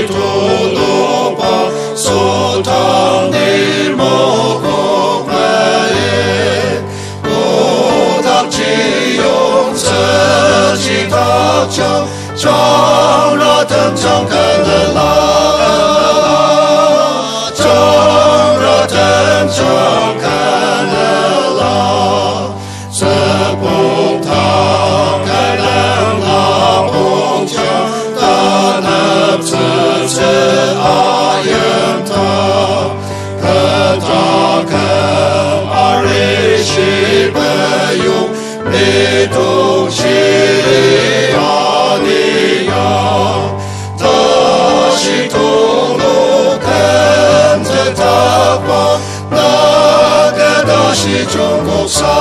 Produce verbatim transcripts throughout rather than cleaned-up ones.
Tuluba sotang ni mokok mei, kotak chiyong tsüchi takjang, jangratem jang kenela, jangratem jang kenela. Tsübong tang kenang lapong jang taneptsütsü ayimta. Ketakem arishi peyong nidong shi aniya. Tashi tulu ken tetakba, na ketashi jungkoksa,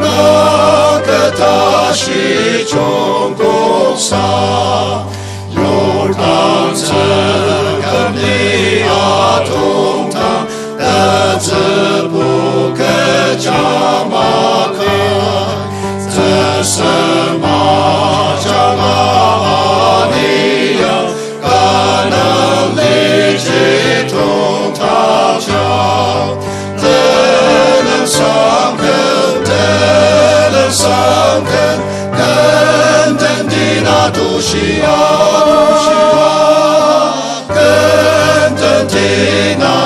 na ketashi jungkoksa. Yordan tsüngkam ni atongtang, tetsübu kecha makai, tsüsema janga aniya, Kanan liji tongtangja. Tenüngsang ken, tenüngsang ken, ken den tina tushia, ken den tina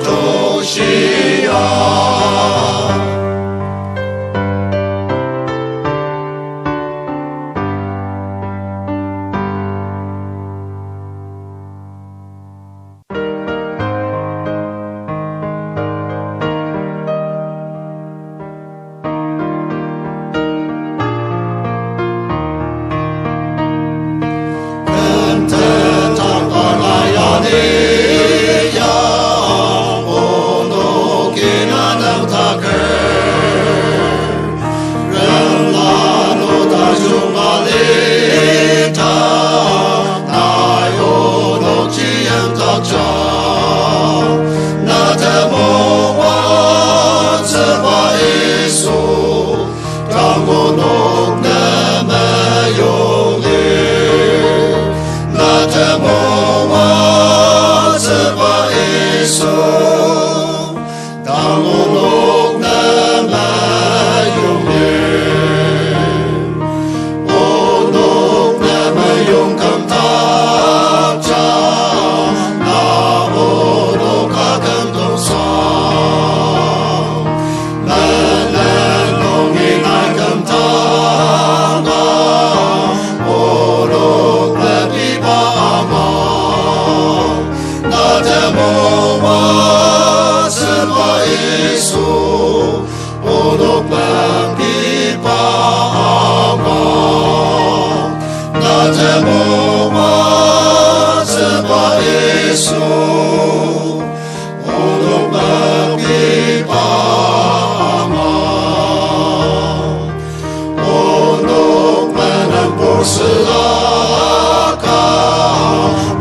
tushia. Tangu nok na meyong lir, na temong otsüba Yisu. Tangu nok na meyong lir, onok na meyong kümdakja, na onok akümdaksa. Menen nungi nai kümdanga, onok mepiba ama. Na temong otsüba Yisu, onok mepiba ama. Na temong otsüba Yisu, onok mepiba ama. Onok menen purselaka,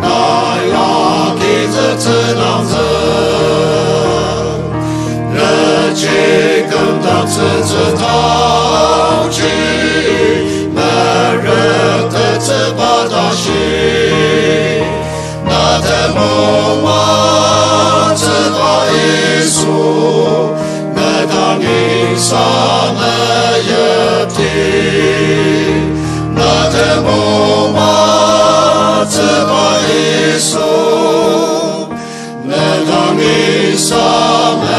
nai agitsütsü nangzü. Nüji kümdaktsütsü taoji, merüktettsüba tashi. Na temong otsüba Yisu, ne dangi sameyipti. Na temong otsüba Yisu, ne dangi sameyipti.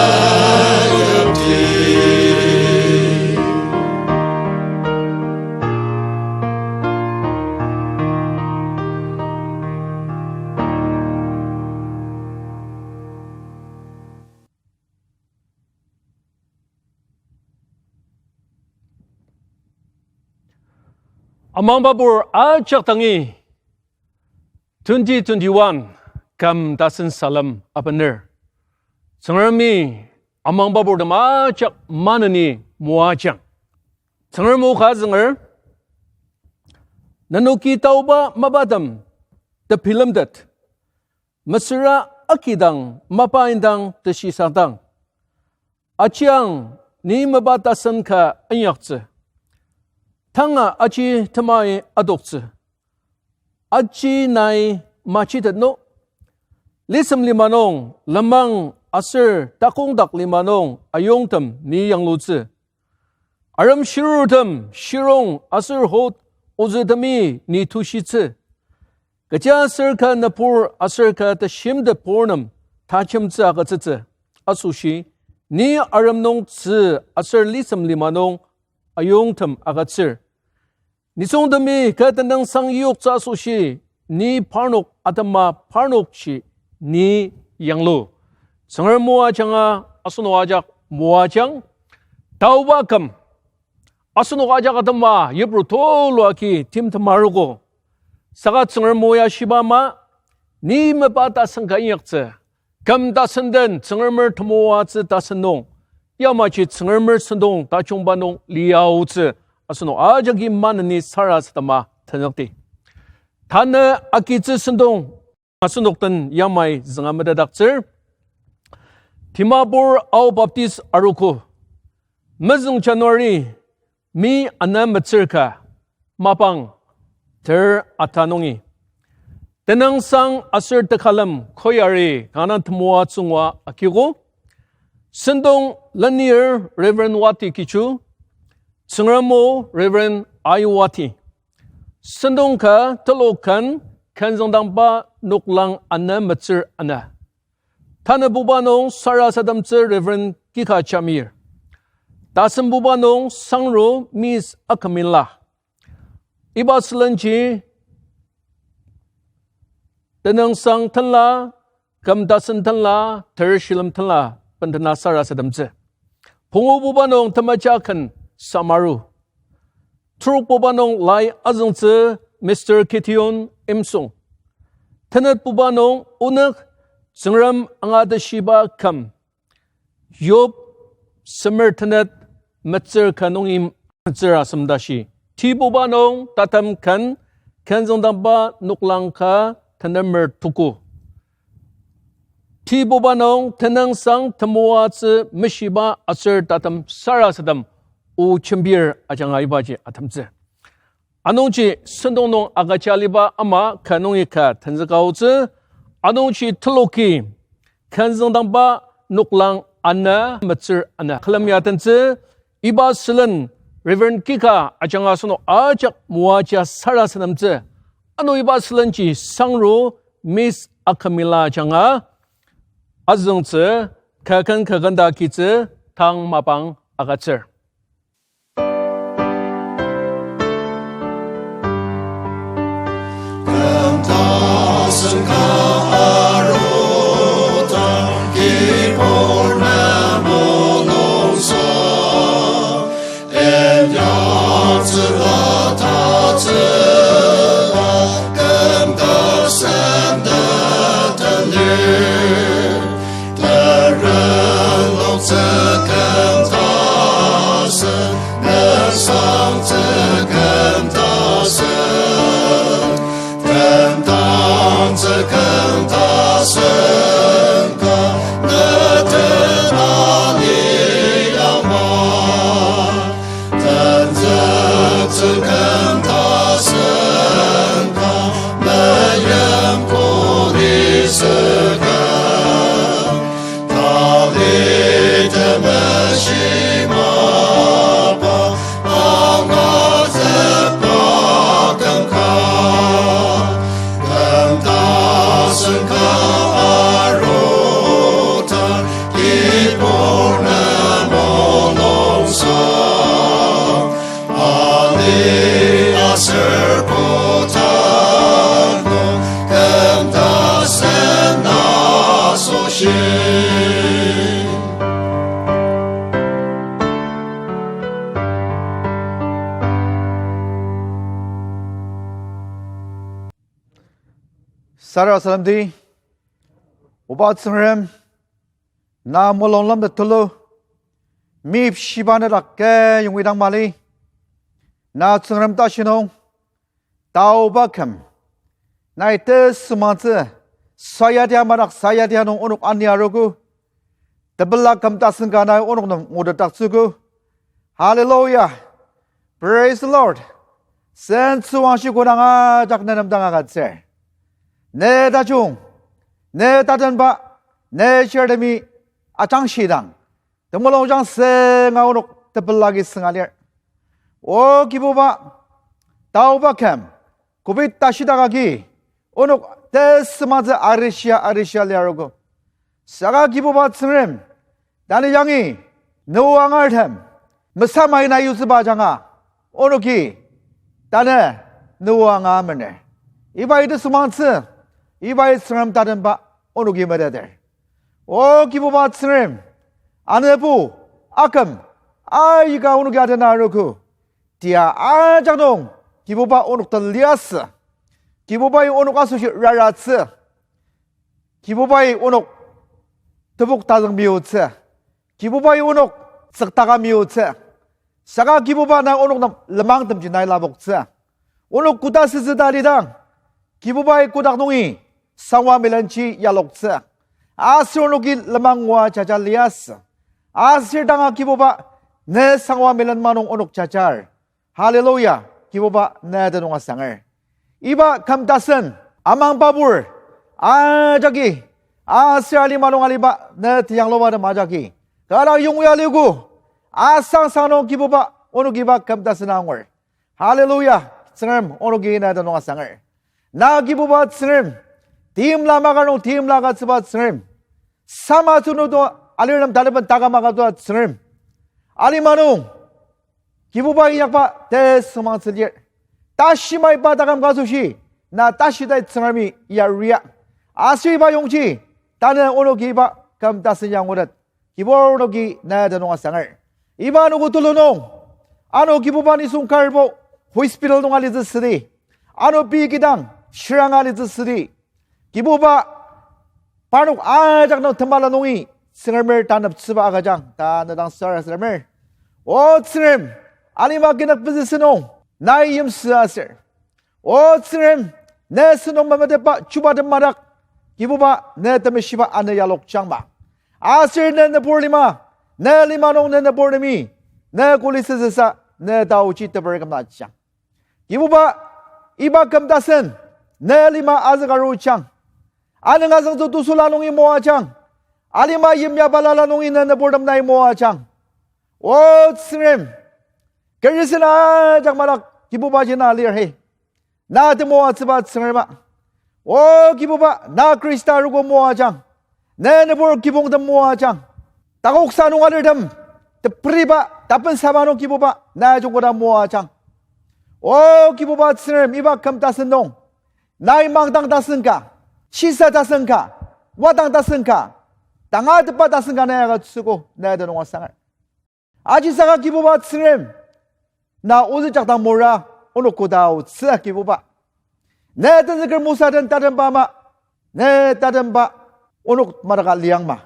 Amangbabur ajak dangi twenty twenty-one kam tasen salem abener. Tsüngremi amangbabur tem ajak maneni moajang. Tsüngrem o ka zünger, nenoki taoba mapatem tebilemtet, mesüra akidang mapa indang teshisangdang. Ajiang ni mapa tasen ka inyaktsü. Tanga aji temai adoktsü. aji nai majitet no. Lisem lima nung lenmang aser takongdak lima nung ayongtem ni yanglutsü. Arem shirurtem shirong aser hot ozütemi ni tushitsü. Kechiaser kü nübur aser kü teshimtet pur nem tajemtsü agütsütsü. Asoshi, ni arem nung tzü aser lisem lima nung ayongtem agütsür. Nisungtemi kü tenüngsang yoktsü asoshi, ni parnok atema parnokji ni yanglu. Tsüngrem moajanga asenok ajak moajang, taoba küm asenok ajak atema yipru tulu agi timtem arogo. Saka Tsüngrem moya shiba ama, ni mapa tasen ka inyaktsü. Küm tasen den Tsüngremer temoatsü tasen nung, yamaji Tsüngremer sentong tajungba nung liaotsü asenok ajaki maneni sarasadema tenzükdi. Tanü agitsü sentong asenok den yamai zünga metetdaktsür. Dimapur Ao Baptist Arogo, mezüng January, mi ana metsür ka, mapang, ter ata nungi. Tenüngsang aser tekalem choir-i kanga temoatsü ngua agiogo. Sentong lenir Reverend Wati Kichu, Tsüngrem o Reverend Ai Wati. Sentong ka telok ken kenzüngdangba noklang ana metsür ana. Tanübuba nung sarasademtsü Reverend Kika Jamir. Tasembuba nung sangru Miss Akamila. Iba sülenji tenüngsang tenla, küm tasen tenla, ter shilem tenla, bendena sarasademtsü. Pungububa nung temaja ken Samaru. Trokbuba nung lai azüngtsü Mister Gideon Imsung. Tenetbuba nung onük Tsüngrem angatettsüba küm, Yob semer tenet metsür ka nungi metsür asem tashi. Tibuba nung tatem ken, kenzüngdangba noklang ka tenemer tuku. Tibuba nung tenüngsang temoatsü meshiba aser tatem sarasadem o jembir ajanga ibaji atemtsü. Anungji sentong nung agüja aliba ama ka nungi ka tenzüka aotsü, anungji teloki kenzüngdangba noklang ana metsür ana külem ya tentsü, iba sülen Reverend Kika ajanga asenok ajak moaja sarasademtsü. Ano iba sülenji sangru Miss Akamila ajanga azüngtsü, kaken kaken ta kitsü tang mapang agütsür. Sarasademdi, Oba Tsüngrem, na mulung lemtet tulu, mipshiba nedak kü yongidang mali, na Tsüngrem tashi nung, taoba küm, nai tesümangtsü, sayadia madak sayadia nung onok ania arogo, tepela küm tasen ka nai onok nem ngutetdaktsüogo. Hallelujah. Praise the Lord. Sentsüwangshi kodang ajak ne nem dang agütsür. Ne tajung, ne tatenba, ne shirtemi ajangshidang, temulung jang senga onok tepela agi senga lir. O Kibuba, taoba küm, covid tashidaka agi, onok tesümatsü arishia arishia liarogo. Saka Kibuba Tsüngrem, tanü yangi, ne o angartem, mesamai na yutsüba ajanga, onoki, tanü, ne o anga mener. Ibai tesümangtsü, ibai Tsüngrem tatenba, onoki meteter. O Kibuba Tsüngrem, anebu, aküm, aika onoki atena arogo. Tia ajak nung, Kibuba onok den liasü. Kibubai onok asoshi raratsü. Kibubai onok tepok tazüng meyutsü. Kibubai onok tsüktaka meyutsü. Saka Kibuba na onok nem lenmangtemji nai lapoktsü. Onok koda sütsü ta lidang, Kibubai kotak nungi sangwa milenji yaloktsü. Aser onoki lenmang ngua jaja liasü. Aser tanga Kibuba ne sangwa milen manung onok jajar. Hallelujah, Kibuba ne tenüng asanger. Iba küm tasen, amang babur, ajaki, aser alima nung aliba ne teyangluba tem ajaki, kara yongya liku, asangsang nung Kibuba onok iba küm tasen angur. Hallelujah, Tsüngrem onoki ne tenüng asanger. Na Kibuba Tsüngrem, timla maka nung timla agütsüba Tsüngrem. Sama tsünu to alirtem taleben takam agütsüa Tsüngrem. Alima nung, Kibuba inyakba tesüngmangtsü lir. Tashi maiba takam ka asoshi, na tashi tai Tsüngremi yaria. Aser iba yongji, tanü onoki iba küm tasen ya angutet. Kibur onoki ne tenüng asanger. Iba anogo tulu nung, ano Kibuba nisung karbo hospital nung alitsü südi, ano pei kidang shiranga alitsü südi, Kibuba, parnok ajak nung temela nungi Tsüngremer taneptsüba agüjang ta ne dang sarasademer. O Tsüngrem, alima kinak pezü sentong nai yimsü aser, O Tsüngrem, ne sentong memetetba chubatem madak, Kibuba, ne temeshiba ana yalokjangma. Aser ne nübur lima, ne lima nung ne nübur nemi, ne kuli süsüsa, ne taoji teper kümla jang. Kibuba, iba küm tasen, ne lima azükarujang. Anüng azüngtsü tusula nungi moajang. Alima yimya balala nungi ne nüburtem nai moajang. O Tsüngrem, kerisen ajak madak Kibuba jina lir he. Na temoatsüba Tsüngrema. O Kibuba, na Khrista arogo moajang. Ne nübur kibongtem moajang. Takoksa nung alirtem, tepriba, tapensaba nung Kibuba, na jungkoda moajang. O Kibuba Tsüngrem, iba küm tasen nung, nai mangdang tasen ka, shisa tasen ka, wadang tasen ka, tangatetba tasen ka na agütsüogo, na tenüng asanger. Ajisaka Kibuba Tsüngrem, na ozü jakdang mora, onok koda aotsü Kibuba. Ne tenzüker Mosa den tatemba ama, ne tatemba onok madaka liangma.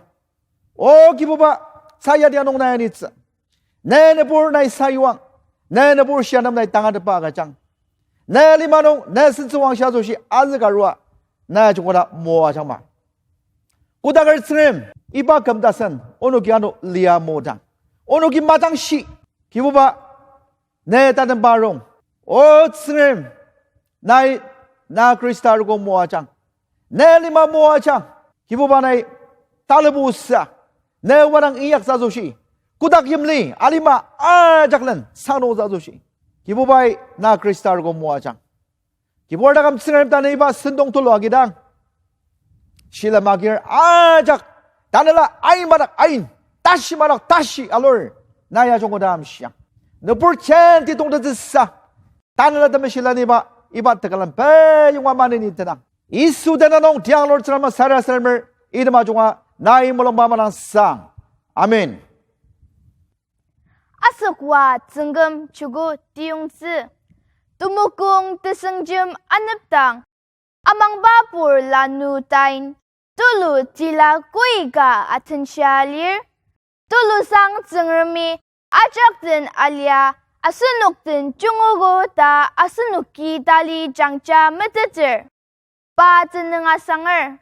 O Kibuba, sayadi anung nai anitsü. Ne nübur nai sayuang, ne nübur shianem nai tangatetba agüjang. Ne lima nung, ne sentsüwangshi asoshi azükarua, na jungkoda moajangma. Kodaker Tsüngrem, iba küm tasen, onoki ano lia modang, onoki madangshi, Kibuba, ne tatemba arung. O Tsüngrem, nai, na Khrista arogo moajang. Ne lima moajang. Kibuba nai talibu sa, ne wadang inyaktsü asoshi, kotak yimli alima ajaklen sangdongtsü asoshi, Kibubai na Khrista arogo moajang. Kibur taküm Tsüngrem, tanü iba sentong tulu agidang, shilem agir ajak, tanela ain madak ain, tashi madak tashi alur, na ya jungkoda amshiang. Nübur jenti tongtettsüsa, tanela temeshila niba, iba tekülem peyonga maneni tenang. Yisu tenüng nung tiang Lord Tsüngrem sarasademer, item ajunga nai mulungba melangsang. Amen. Asükwa tsüngküm chuku tiyongtsü. Temokong tesüngjem anepdang, amangba pur lanu tain, tulu tila koika atenshia lir, tulusang Tsüngremi ajak den alia, asenok den jungogo ta asenoki tali jangja meteter. Pa tenüng asanger.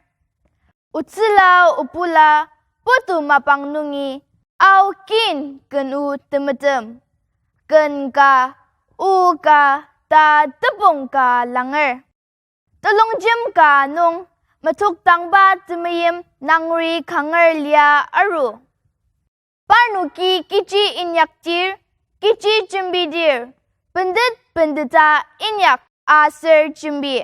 Otsüla obula putu mapang nungi, ao kin ken o temetem. Ken ka, o ka, ta tebong ka langer. Telongjem ka nung metoktangba temeim nangri kanger lia aru. Parnoki kechi inyakdir, kechi jembidir, bentet benteta inyak aser jembi.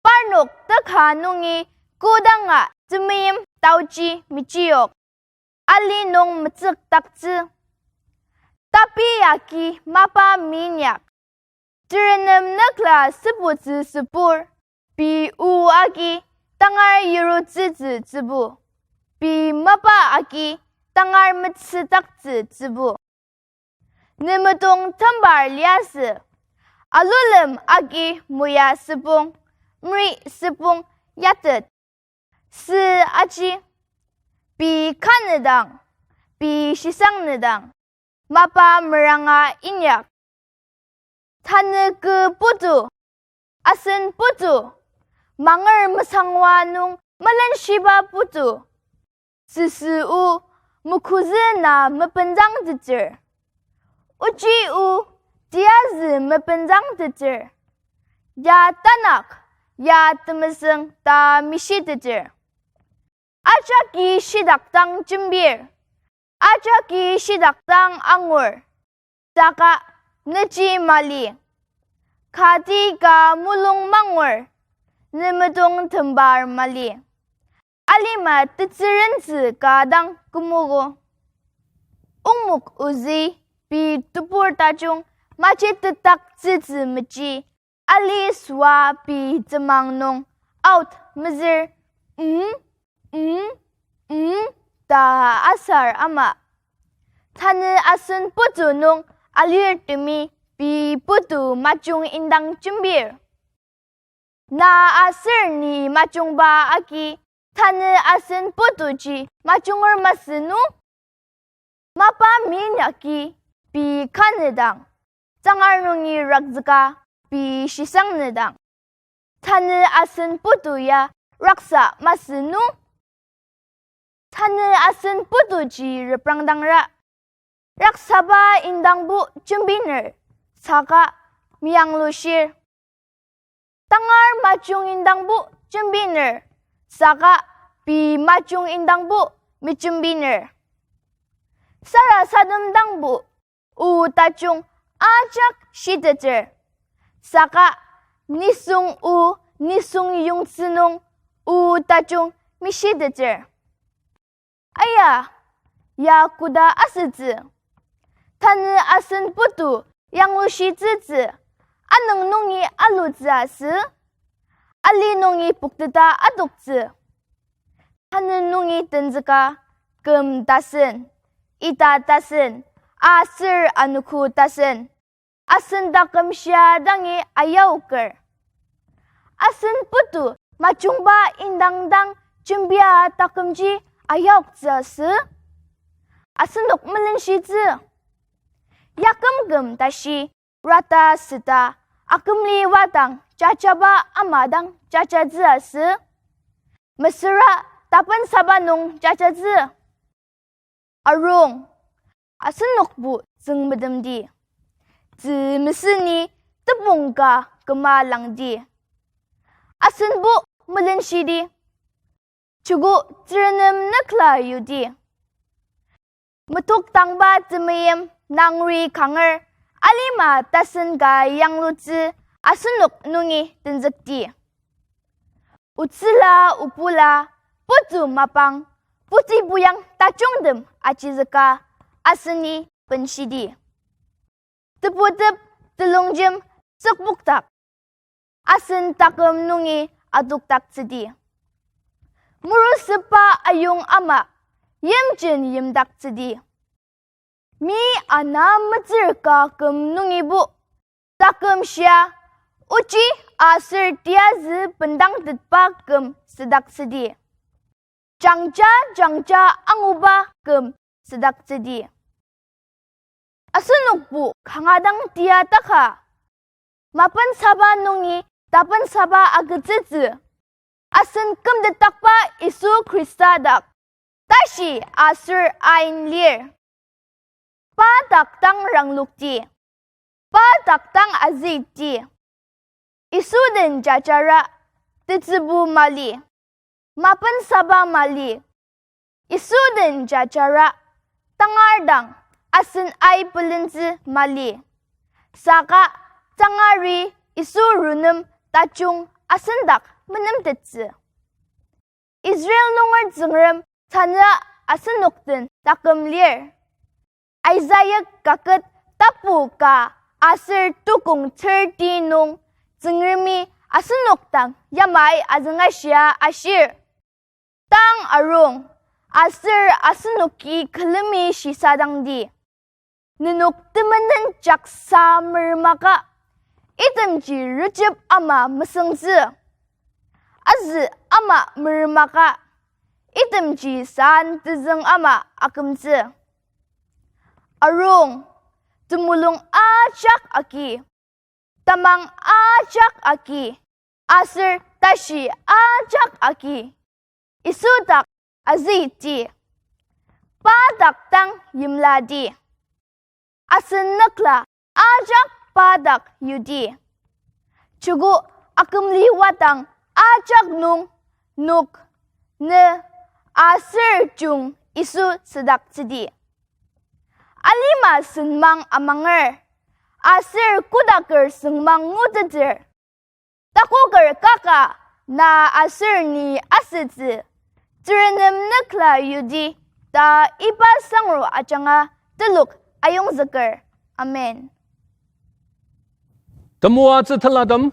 Parnok teka nungi kodanga temeim taoji mechiyok. Ali nung metsükdaktsü. Tapi agi mapa minyak. Terenem nükla sübutsü sübur, pei o agi tangar yirutsütsü tsübu, pei mapa agi tangar metsüdaktsü tsübu. Nemetong tembar liasü, alulem agi moya süpong, mri süpong yatet. Sü aji, pei kanedang, pei shisangnedang, mapa meranga inyak. Tanü kü putu, asen putu, manger mesangwa nung melenshiba putu. Süsü o, mekuzü na mepenzangteter. Ochi o, tiyazü mepenzangteter. Ya tanak, ya temesüng ta mishiteter. Ajaki shidak dang jembir, ajaki shidak dang angur, saka neji mali. Kati ka mulung mangur, nemetong tembar mali. Alima tetsürentsü ka dang kümogo. Ongmok ozü pei tebur tajung maji tetak tsütsü meji, ali süa pei temang nung out mezür, mm, mm, mm, ta asar ama. Tanü asen putu nung alirtemi pei putu majung indang jembir. Na aser ni majungba agi tanü asen putuji majunger masü nung? Mapa minyaki pei kanedang, tangar nungi rakzüka pei shisangnedang, tanü asen putu ya raksa masü nung? Tanü asen putuji reprangdangra. Raksaba indangbo jembiner, saka meyanglushir. Tangar majung indangbo jembiner, saka pei majung indangbo mejembiner. Sarasadem dangbo o tajung ajak shiteter, saka nisung o nisung yongtsü nung o tajung mishiteter. Aya, ya koda asütsü? Tanü asen putu yanglushitsütsü, anüng nungi alutsü asü? Ali nungi pukteta adoktsü? Tanü nungi tenzüka küm tasen, ita tasen, aser anogo tasen, asen taküm shia dangi ayaoker. Asen putu majungba indang dang jembia takümji ayaoktsü asü? Asenok melenshitsü? Yakümküm tashi rata süta akümli wadang jajaba ama dang jajatsü asü? Mesüra tapensaba nung jajatsü? Arung, asenokbo tsüngmetemdi, tzü mesüni tebong ka küma langdi, asenbo melenshidi, joko Tsüngrem nükla yudi. Metoktangba temeim nangri kanger alima tasen ka yanglutsü asenok nungi tenzükdi. Otsüla obula, putu mapang, puti puyang tajungtem ajizüka aseni benshidi. Tebutep, telongjem, tsükbokdak, asen taküm nungi adokdaktsüdi. Murusüba ayong ama, yimjen yimdaktsüdi. Mi ana metsür ka küm nungibo, taküm shia, ochi aser tiyazü bendangtetba küm südaktsüdi. Jangja jangja anguba küm südaktsüdi. Asenokbo kanga dang tia taka, mapensaba nungi tapensaba agütsütsü, asen kümtetdakba Yisu Khrista dak tashi aser ain lir. Pa dak dang ranglokdi, Pa dak dang azüti. Yisu den jajara, tetsübu mali, mapensaba mali. Yisu den jajara, tangar dang asen ai pelentsü mali. Saka tangari Yisu runem tajung asen dak menemtettsü. Israel nunger Tsüngrem tanü asenok den taküm lir. Isaiah kaket tapu ka aser tukong thirty nung Tsüngremi asenok dang yamai azüngashia ashir. Tang arung, aser asenoki külemi shisadangdi. Nenok temenen jaksa meremaka, itemji rejep ama mesüngtsü. Azü ama meremaka, itemji san tezüng ama akümtsü. Arung, temulung ajak agi, tamang ajak agi, aser tashi ajak agi, Yisu dak azüti. Pa dak dang yimladi. Asen nükla ajak pa dak yudi. Chuku akümli wadang ajak nung nuk, ne, aser jung Yisu südaktsüdi. Alima senmang amanger, aser kodaker senmang nguteter. Takoker kaka na aser ni asütsü, Tsüngrem nükla yudi ta iba sangru ajanga telok ayongzüker. Amen. Temoatsü tenlatem,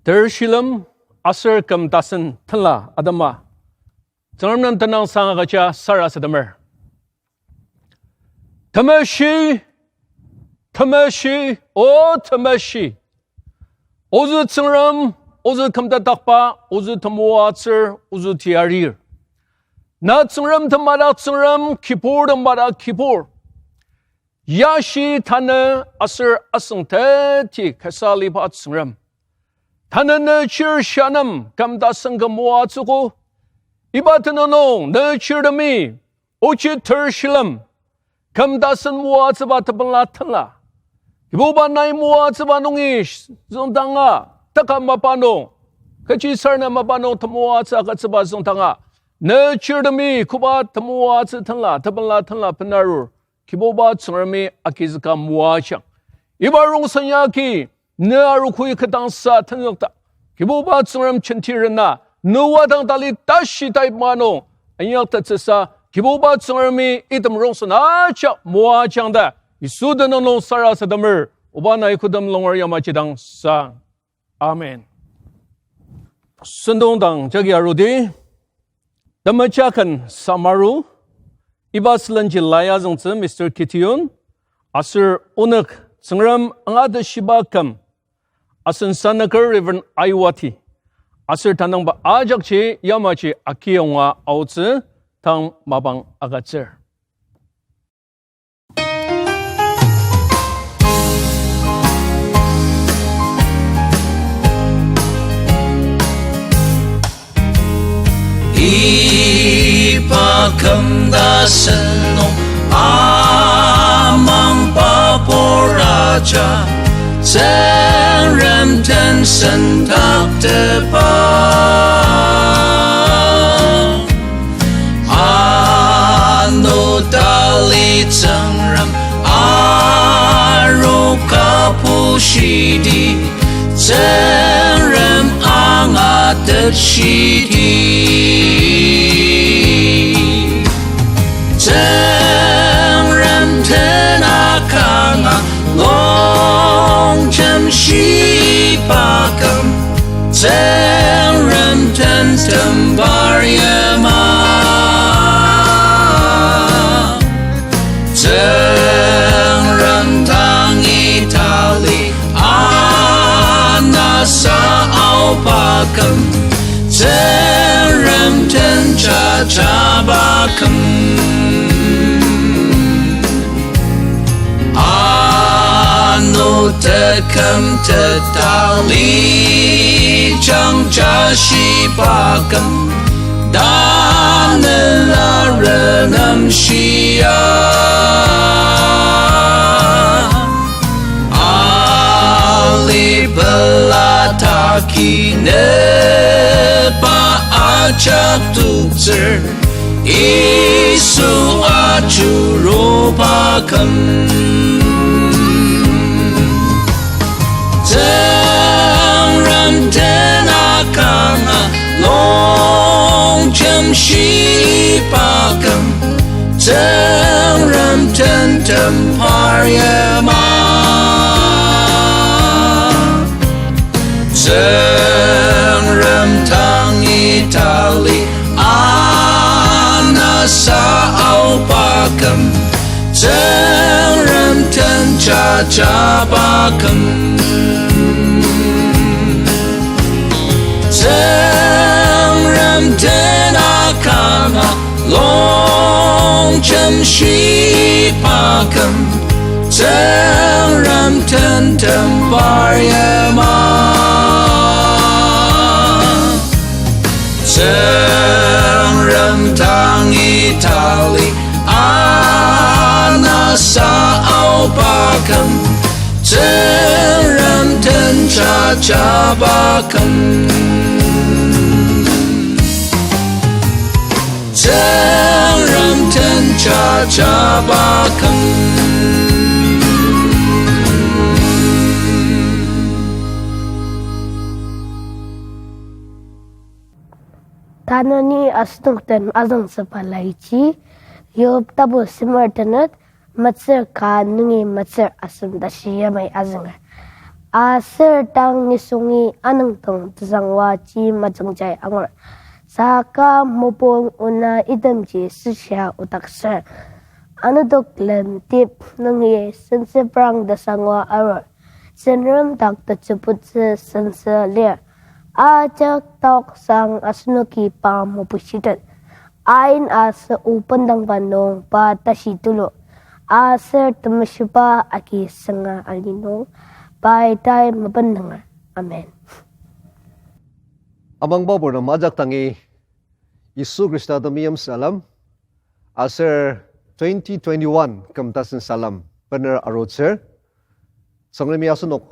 ter shilem aser küm tasen tenla atema, Tsüngrem nem tenüngsang agüja sarasademer. Temeshi, temeshi, o temeshi. Ozü Tsüngrem, ozü kümtatakba, ozü temoatsür, ozü tiarir. Na Tsüngrem temadak Tsüngrem, kibur temadak kibur. Yashi tanü aser asüng teti kasa liba Tsüngrem. Tanü ne chir shianem küm tasen küm moatsüogo. Iba tenüng nung ne chirtemi ochi ter shilem küm tasen moatsüba tepela tenla. Kibuba nai moatsüba nungi züngdanga, taka mapa nung, kechi sarna mapa nung temoatsü agütsüba züngdanga, ne chirtemi koba temoatsü tenla, tepela tenla benarur. Kibuba Tsüngremi agizüka moajang. Iba rongsen yagi, ne arogoi ketdangsa tenzükdak. Kibuba Tsüngrem jenti rena, ne wadang tali tashi tai manung, inyaktettsüsa, Kibuba Tsüngremi item rongsen ajak moajang ta, Yisu tenüng nung sarasademer, oba nai kodem longer yamaji dang sang. Amen. Sentong dang jagi arudi, temejaken samaru, iba sülenji lai azüngtsü Mister Gideon, aser onük Tsüngrem angatet shiba küm, asen sanüker Reverend Aiwati, aser tanangba ajakji yamaji akiyonga aotsü tang mapang agütsür. Iba küm tasen nung amangba pur aja, Tsüngrem den sendaktepa. Ano tali Tsüngrem aroka pushidi, Tsüngrem angatet shidi. Tsüngrem tena kanga longjem shiba küm, Tsüngrem tentem bar yama. Tsüngrem tangi tali anasa aoba küm, Tsüngrem tenja jaba küm. Ano teküm tetali jangja shiba küm, tanela renem shia. Kinüba ajak toktsür, Yisu ajuruba küm. Tsüngrem den akanga longjem shiba küm, Tsüngrem tentem par yama. Tsüngrem tangi tali anasa aoba küm, Tsüngrem den jajaba küm. Tsüngrem den akanga longjem shiba küm, Tsüngrem tentem par yama. Tsüngrem tangi tali anasa aoba küm, Tsüngrem den jajaba küm. Tsüngrem den jajaba küm. Tanü ni asenok den azüngtsüba laiji, Job tapu semer tenet, metsür ka nungi metsür asem tashi yamai azünger. Aser tang nisungi anüngdong tesangwa ji majungjai angur. Saka mopung ona itemji süshia odaksür. Anüdok lemtip nungi sentsüprang tesangwa arur. Tsüngrem dak tetsübutsü sentsü lir. Ajak taoksang asenoki pa mopushiten. Ain aser o bendangba nung pa tashi tulu. Aser temeshiba agi sünga ali nung pai tai mebendanger. Amen. Amangba purtem ajak dangi Yisu Khrista temeim salem, aser twenty twenty-one küm tasen salem bener arutsür. Tsüngremi asenok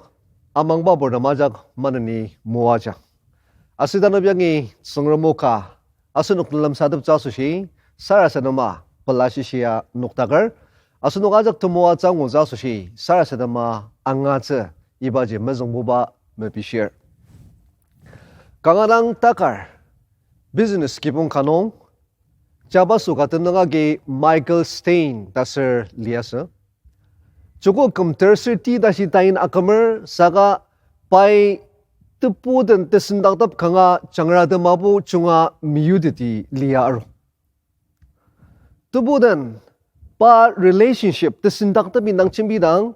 amangba purtem ajak maneni moajang. Aser tanü yangi Tsüngrem o ka asenok telemsateptsü asoshi sarasadema pela shishia nokdaker. Asenok ajak temoatsü angutsü asoshi sarasadema angatsü ibaji mezüngbuba mepishir. Kanga dang takar business kibong ka nung jabaso ka tenüng agi Michael Stein ta ser liasü. Joko küm ter ser ti tashi tain akümer saka pai tebu den tesendaktep kanga jangra temabo junga meyuteti lia aru. Tebu den pa relationship tesendaktep indang jembidang,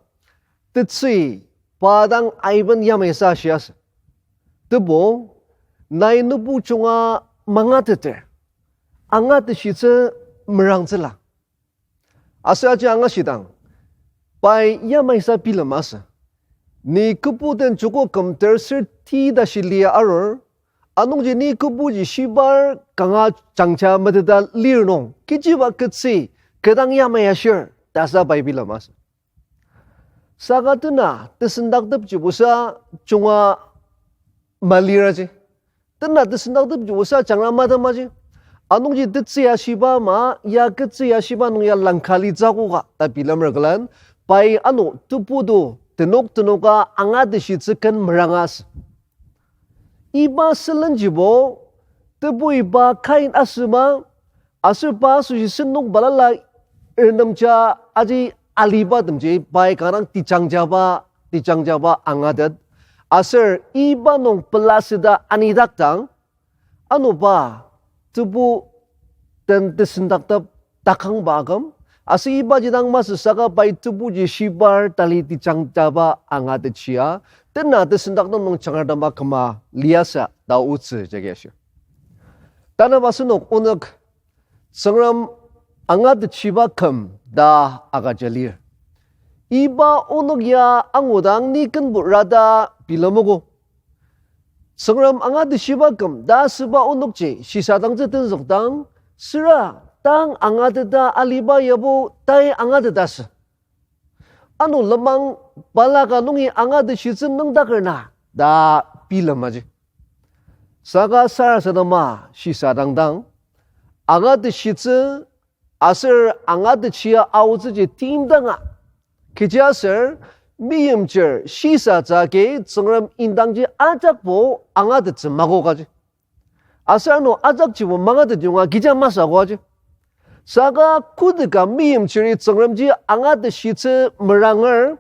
tetsü pa dang aiben yamai sa shiasü. Tebu, nai nübu junga mangateter, angateshitsü merangtsüla. Aser aji angashidang, pai yamai sa bilem asü. Ni kübu den joko küm ter ser ti tashi lia arur, anungji ni kübuji shibar kanga jangja meteta lir nung, kechiba kettsü, kü dang yamai ashir, ta sa pai bilem asü. Saka tena tesendaktepjibusa junga maliraji. Tena tesendaktepjibusa jangra matemaji. Anungji tetsü ya shiba ama, ya kettsü ya shiba nung ya langka litsü koka ta bilemer külen, pai ano tebu to tenok tenoka angateshitsü ken merangasü. Iba sülenjibo, tebu iba kain asüma, aser pa asoshi senok balala ernemja aji alibatemji pai kanga dang tejangjaba, tejangjaba angatet. Aser iba nung pelasüta anidakdang, ano pa tebu den tesendaktep takangba aküm, aser ibaji dang masü saka pai tebuji shibar tali tejangjaba angatetshia, tena tesendaktep nung jangratema küma liasü ta otsü jagi ashir. Tanü asenok onük Tsüngrem angatettsüba küm ta agüja lir. Iba onük ya angudang ni kenbo rata bilemogo. Tsüngrem angatettsüba küm ta asüba onükji shisadangtsü tenzükdang, süra tang angateta aliba yabo tai angatetasü. Ano lenmang balaka nungi angatetshitsü nüngdaker na ta shilem aji. Saka sarasadema shisadangdang, angateshitsü aser angatechia aotsüji timdanga. Kechiaser meimchir shisatsü agi Tsüngrem indangji ajakbo angatettsü makokaji. Aser ano ajakjibo mangatet yonga kecha masü akoaji. Saka kodaka meimchiri Tsüngremji angateshitsü meranger,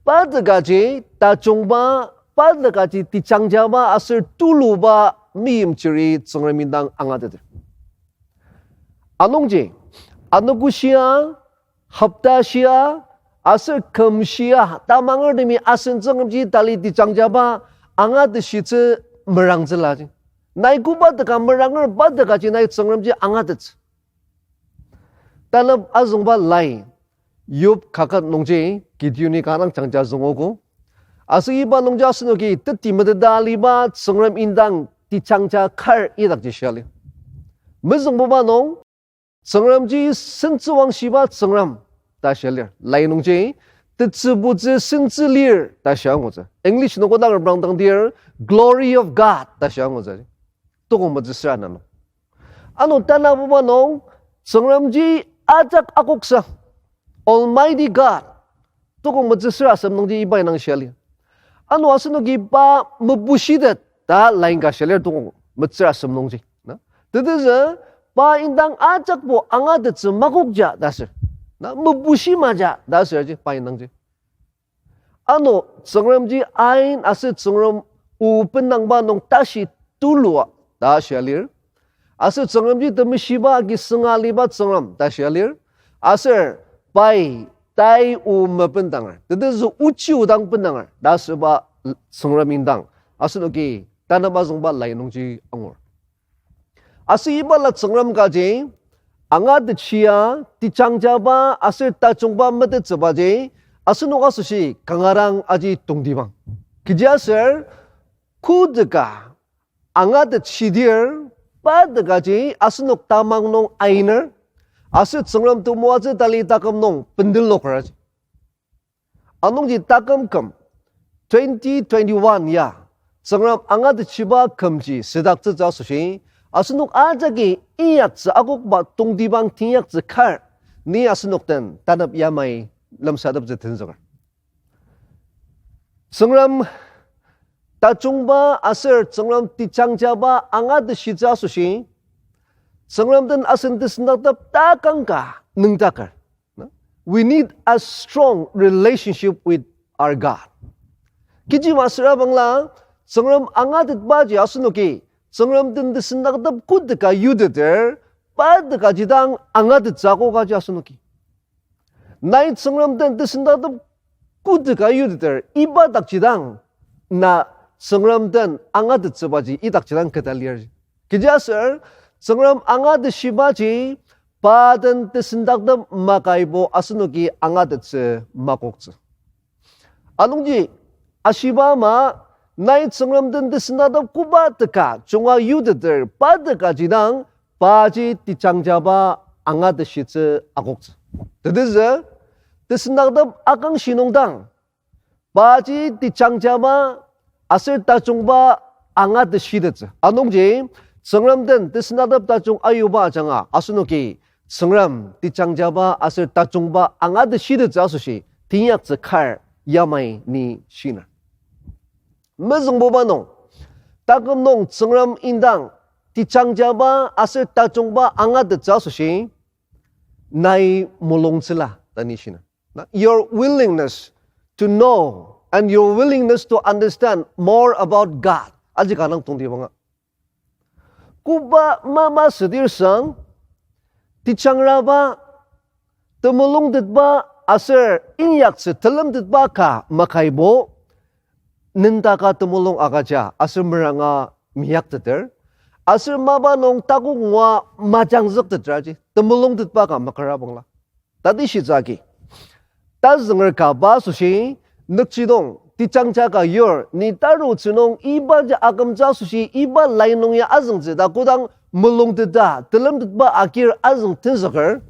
pa tekaji tajungba, pa tekaji tejangjaba aser tuluba meimchiri Tsüngrem indang angateter. Anungji, anogo shia, hopta shia, aser küm shia, tamangertemi asen Tsüngremji tali tejangjaba angateshitsü merangtsüla ji. Nai koba teka meranger pa tekaji nai Tsüngremji angatettsü. Tanep azüngba lai, Yob kaket nungji Gideoni kanga jangja züngogo. Aser iba nungji asenoki teti meteta aliba Tsüngrem indang tejangja kar idakji shia lir. Mezüngbuba nung, Tsüngremji sentsüwangshiba Tsüngrem ta shia lir. Lai nungji, tetsübutsü sentsü lir ta shia angutsü. English nung kodang reprangdangdir, glory of God ta shia angutsü. Tokong metsüsüra na nung. Ano tanabuba nung, Tsüngremji ajak akoksa, Almighty God, tokong metsüsüra asem nungji iba indang shia lir. Ano asenoki pa mebushitet ta laika shia lir tokong metsür asem nungji. Na? Tetezü pa indang ajakbo angatettsü makokja ta sür. Na? Mebushi maja ta sür ji pa indangji. Ano Tsüngremji ain aser Tsüngrem o bendangba nung tashi tulua ta shia lir. Aser Tsüngremji temeshiba agi sünga aliba Tsüngrem ta shia lir. Aser pai tai o mebendanger, tetezü ochi odang bendanger ta asüba Tsüngrem indang asenoki tanep azüngba lai nungji angur. Aser ibala Tsüngrem kaji angatechia, tejangjaba aser tajungba metettsübaji asenok asoshi kanga dang aji tongtibang. Kechiaser kodaka angatettsüdir, pa tekaji asenok tamang nung ainer, aser Tsüngrem temoatsü tali taküm nung bendeloker aji. Anungji taküm küm twenty twenty-one ya, Tsüngrem angatettsüba kümji südaktsütsü asoshi, asenok ajaki inyaktsü akokba tongtibang teinyaktsü kar, ni asenok den tanep yamai lemsateptsü tenzüker. Tsüngrem tajungba aser Tsüngrem tejangjaba angatettsütsü asoshi, Tsüngrem den asen tesendaktep takang ka nüngdaker. We need a strong relationship with our God. Kechi masüra bangla, Tsüngrem angatetbaji asenoki, Tsüngrem den tesendaktep kodaka yuteter, pa tekaji dang angatettsü akokaji asenoki. Nai Tsüngrem den tesendaktep kodaka yuteter, iba dakji dang, na Tsüngrem den angatettsübaji idakji dang keta lir. Kechiaser, Tsüngrem angatettsübaji, pa den tesendaktep makaibo asenoki angatettsü makoktsü. Anungji ashiba ama, nai Tsüngrem den tesendaktep koba teka junga yuteter pa tekaji dang, paji tejangjaba angatettsütsü akoktsü. Tetezü, tesendaktep akangshi nungdang, paji tejangjaba aser tajungba angatettsütettsü. Anungji, Tsüngrem den tesendaktep tajung ayuba ajanga asenoki Tsüngrem tejangjaba aser tajungba angatettsütettsü asoshi teinyaktsü kar yamai ni shiner. Mezüngbuba nung, taküm nung Tsüngrem indang tejangjaba aser tajungba angatettsü asoshi nai mulungtsüla ta ni shiner. Na, your willingness to know and your willingness to understand more about God aji kanga dang tongtibanga. Koba mapa südir sang, tejangraba, temulungtetba aser inyaktsü telemtetba ka makaibo, nendaka temulung agüja aser meranga meyakteter, aser mapa nung takok ngua majangzükteter aji temulungtetba ka makara bangla. Tatishitsü agi, tazünger ka ba asoshi, nükjidong, tejangjaka yur, ni tarutsü nung ibaji akümtsü asoshi, iba lai nung ya azüngtsü ta kodang mulungteta, telemtetba agir azüng tenzüker,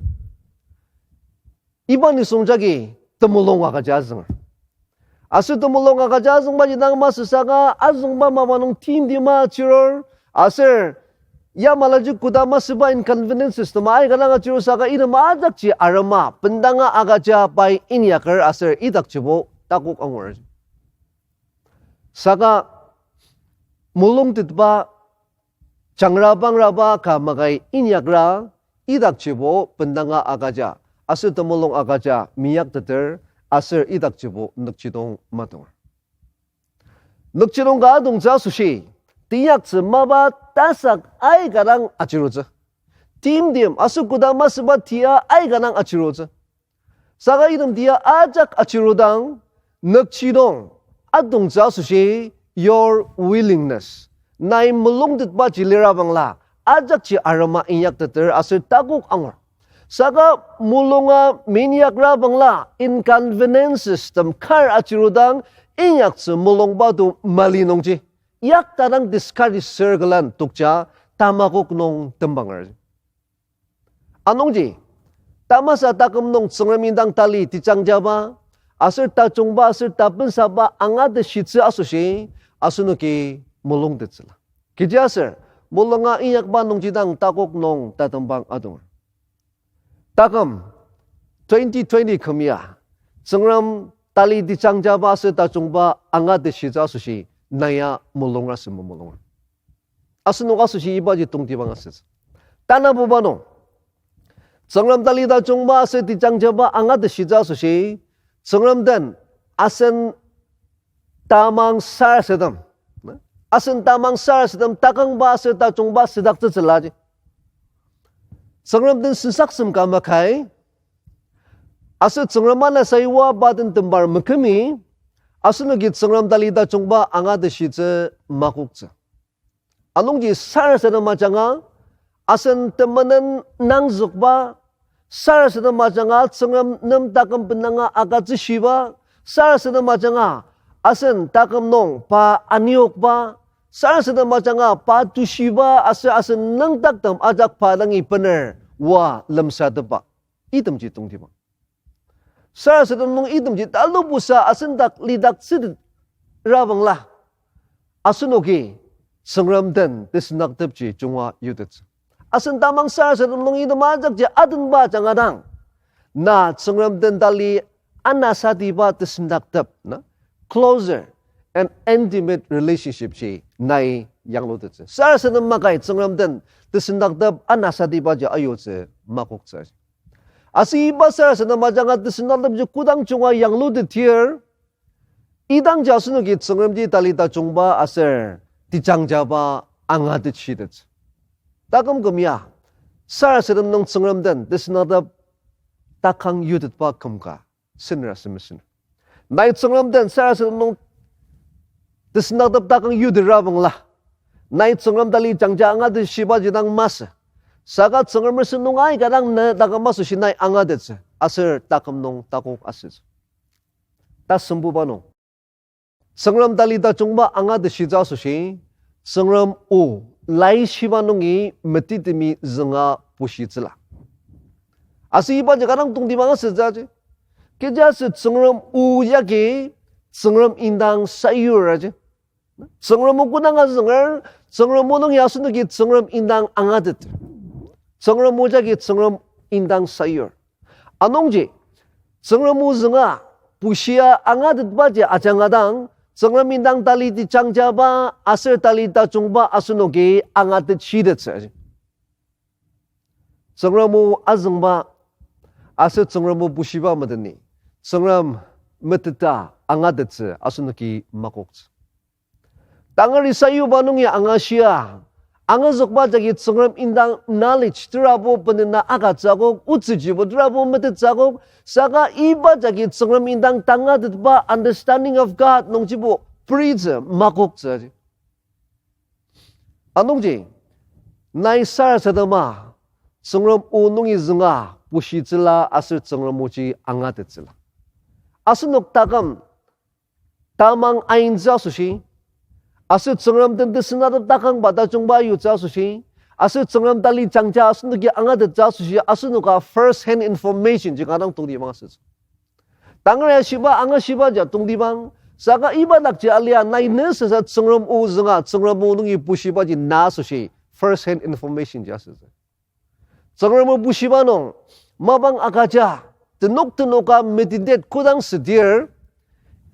iba nisung jagi temulung agüja azünger. Aser temulung agüja azüngbaji dang masü saka azüngba mapa nung timtima achirur, aser yamalaji koda masüba inconveniences tema aika dang achirur saka item ajakji arema bendanga agüja pai inyaker aser idakjibo takok angur. Saka mulungtetba, jangrapangraba ka makai inyakra, idakjibo bendanga agüja, aser temulung agüja meyakteter, aser idakjibo nükjidong matonger. Nükjidong ka adongtsü asoshi, teinyaktsü mapa tasak aika dang achirutsü. Timtem aser koda masüba tia aika dang achirutsü. Saka item tia ajak achirudang, nükjidong adongtsü asoshi, your willingness, nai mulungtetbaji lirabangla, ajakji arema inyakteter aser takok angur. Saka mulunga meinyakrabangla inconveniences tem kar achirudang, inyaktsü mulungba to mali nungji, yakta dang discourage circle-an tokja tamakok nung tembanger. Anungji, tamasa taküm nung Tsüngrem indang tali tejangjaba, aser tajungba aser tapensaba angateshitsü asoshi, asenoki mulungtettsüla. Kechiaser, mulunga inyakba nungji dang takok nung tatembang adong. Taküm, twenty twenty küm ya, Tsüngrem tali tejangjaba aser tajungba angateshitsü asoshi, naya mulungra sema mulungra. Asenok asoshi ibaji tongtibang asütsü. Tanabuba nung, Tsüngrem tali tajungba aser tejangjaba angateshitsü asoshi, Tsüngrem den asen tamang sarasadem, asen tamang sarasadem takangba aser tajungba südaktsütsülaji. Tsüngrem den sensaksem ka makai, aser Tsüngrem ana sayuba den tembar mekümi, asenoki Tsüngrem tali tajungba angateshitsü makoktsü. Anungji sarasadem ajanga, asen temenen nangzükba, sarasadem ajanga Tsüngrem nem taküm bendanga agütsüshiba, sarasadem ajanga, asen taküm nung pa aniokba, sarasadem ajanga pa tushiba, aser asen nüngdaktem ajak pa dangi bener oa lemsatepba. Itemji tongtibang. Sarasadem nung itemji talubusa asen dak lidaktsütet rabangla, asenoki Tsüngrem den tesendaktepji junga yutettsü. Asen tamang sarasadem nung item ajakji adenba ajanga dang, na Tsüngrem den tali anasatiba tesendaktep na, closer and intimate relationship ji nai yanglutettsü. Sarasadem makai Tsüngrem den tesendaktep anasatibaji ayutsü makoktsü. Aser iba sarasadem ajanga tesendaktepji kodang junga yanglutetdir, idangji asenoki Tsüngremji tali tajungba aser tejangjaba angatettsütettsü. Taküm küm ya, sarasadem nung Tsüngrem den tesendaktep takang yutetba kümka senera semesen. Nai Tsüngrem den sarasadem nung tesendaktep takang yutet rabangla, nai Tsüngrem tali jangja angatettsübaji dang masü. Saka Tsüngrem sen nung aika dang ne taküm asoshi nai angatettsü, aser taküm nung takok asütsü. Tasembuba nung, Tsüngrem tali tajungba angatettsütsü asoshi, Tsüngrem o laishiba nungi metitemi zünga bushitsüla. Aser ibaji kanga tongtibang asütsüji. Kechiaser Tsüngrem o yagi Tsüngrem indang sayur aji. Tsüngrem o kodang azünger, Tsüngrem o nungi asenoki Tsüngrem indang angatet. Tsüngrem o jagi Tsüngrem indang sayur. Anungji, Tsüngrem o zünga bushia angatetbaji ajanga dang, Tsüngrem indang tali tejangjaba aser tali tajungba asenoki angatettsütettsü. Tsüngrem o azüngba aser Tsüngrem o bushiba medeni, Tsüngrem meteta angatettsü asenoki makoktsü. Tangari sayuba nungi angashia, angazükba jagi Tsüngrem indang knowledge terabo benena agütsü akok, otsüjibo terabo metettsü akok, saka iba jagi Tsüngrem indang tangatetba understanding of God nungjibo peritsü makoktsü. Anungji, nai sarasadema, Tsüngrem o nungi zünga bushitsüla aser Tsüngrem oji angatettsüla. Asenok taküm tamang aintsü asoshi, aser Tsüngrem den tesendaktep takangba tajungba yutsü asoshi, aser Tsüngrem tali jangja asenoki angatettsü asoshi, asenoka first hand information ji kanga tongtibang asütsü. Tangari ashiba, angashibaji tongtibang, Saka iba dakji alia nai ne sasa Tsüngrem o zünga, Tsüngrem o nungi bushibaji na asoshi first hand information ji asütsü. Tsüngrem o bushiba nung, mapang agüja, tenok tenoka meditate kodang südir,